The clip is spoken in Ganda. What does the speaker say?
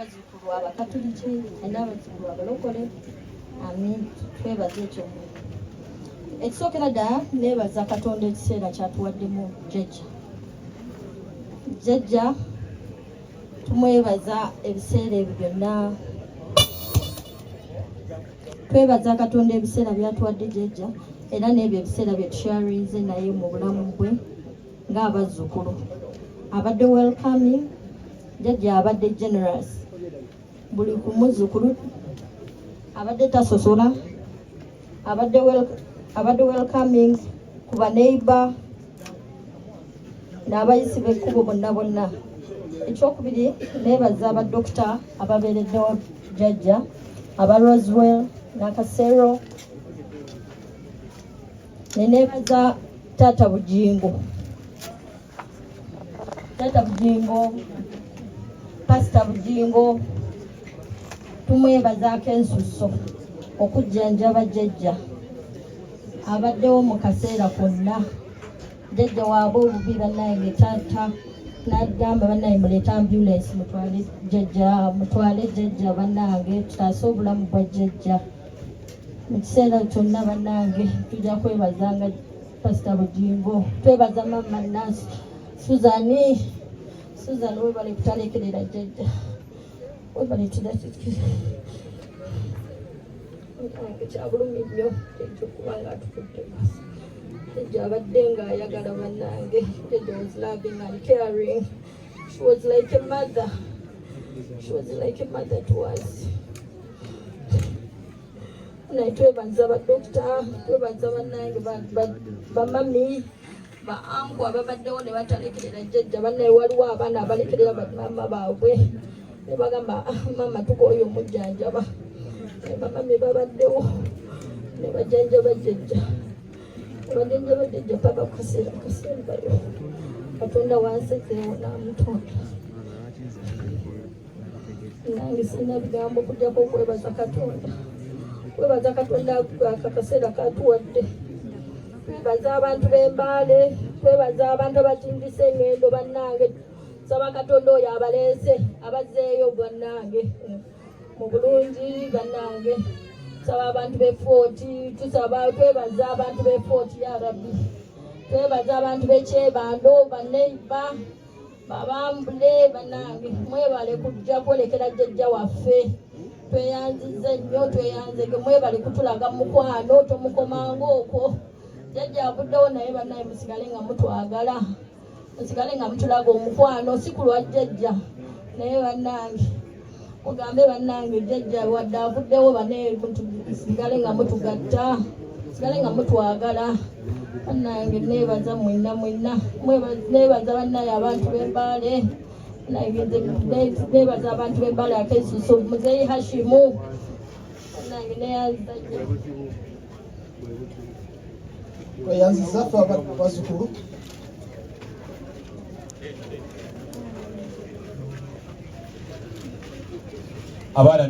Abazzukulu Abakatuliki, alina abazzukulu Abalokole. Amin, twebaza ekyo. Ekisookera ddala, neebaza Katonda ekiseera kyatuwaddemu jjajja. Jjajja tumwebaza ebiseera ebyo byonna. Twebaza Katonda ebiseera byatuwadde jjajja, era n'ebyo ebiseera bye tusharinze naye mu bulamu bwe ng'abazzukulu. Abadde welcoming, jjajja abadde generous buli ku muzzukulu, abadde tasosola, abadde welcoming ku baneighbor n'abayisi b'ekkubo bonna bonna. Ekyokubiri, neebaza abadokita ababeereddewo jjajja, aba Roswell Nakasero, ne neebaza taata Bujingo, taata Bujingo, Pasita Bujingo, tumwebazaako ensusso okujjanjaba jjajja. Abaddewo mu kaseera konna jjajja waaba obubi. Bannange, taata n'agamba, "Bannaye, muleete ambulance, mutwale jjajja, mutwale jjajja, bannange, tutaase obulamu bwa jjajja." Mu kiseera kyonna, bannange, tujja kwebazanga Pasita Bujingo. Twebaza mama nurse Suzani. Suzan, webale kutalekerera jjajja, webale. Tudatyange kyabulumi nnyo jjajja okuba nga atufudde. Jjajja abadde ng'ayagala, bannange. Jjajja was loving and caring. She was like a mother, she was like a mother to us. Naye twebaza badokita, twebaza bannange bamami, ba uncle ababaddewo ne batalekerera jjajja. Bannaye, waliwo abaana abalekerera bamaama baabwe ne bagamba, "Ah, maama tukooye omujjanjaba." Naye bamami babaddewo ne bajjanjaba jjajja, ne bajjanjaba jjajja paka ku kaseera kasembayo. Katonda wansezeewo n'amutonda. Nange sirina bigambo okujjako okwebaza Katonda, kwebaza Katonda akaseera katuwadde. Twebaza abantu b'Embaale, twebaza abantu abatindisa engendo. Bannange, saba Katonda oyo abaleese abazzeeyo, bannange, mu bulungi. Bannange, saba abantu b'e Fort, tusaba, twebaza abantu b'e Fort. Ya Rabbi, twebaza abantu b'e Kyebando, baneighbor, babambule. Bannange, mwebale kujja kwolekera jjajja waffe. Tweyanzize nnyo, tweyanzege. Mwebale kutulaga mukwano. Tomukomanga okwo, jjajja avuddewo, naye bannaye musigale nga mutwagala, musigale nga mutulaga omukwano, si ku lwa jjajja naye bannange mugambe, bannange, jjajja wadde avuddewo, bane musigale nga mutugatta, musigale nga mutwagala. Bannange, neebaza mwenna mwenna. Neebaza bannaye abantu b'Embaale. Neebaza abantu b'Embaale akesuso, Muzeeyi Hashimu. Bannange, neyanza nnyo. Tweyanziza ffe abazzukulu. Abaana.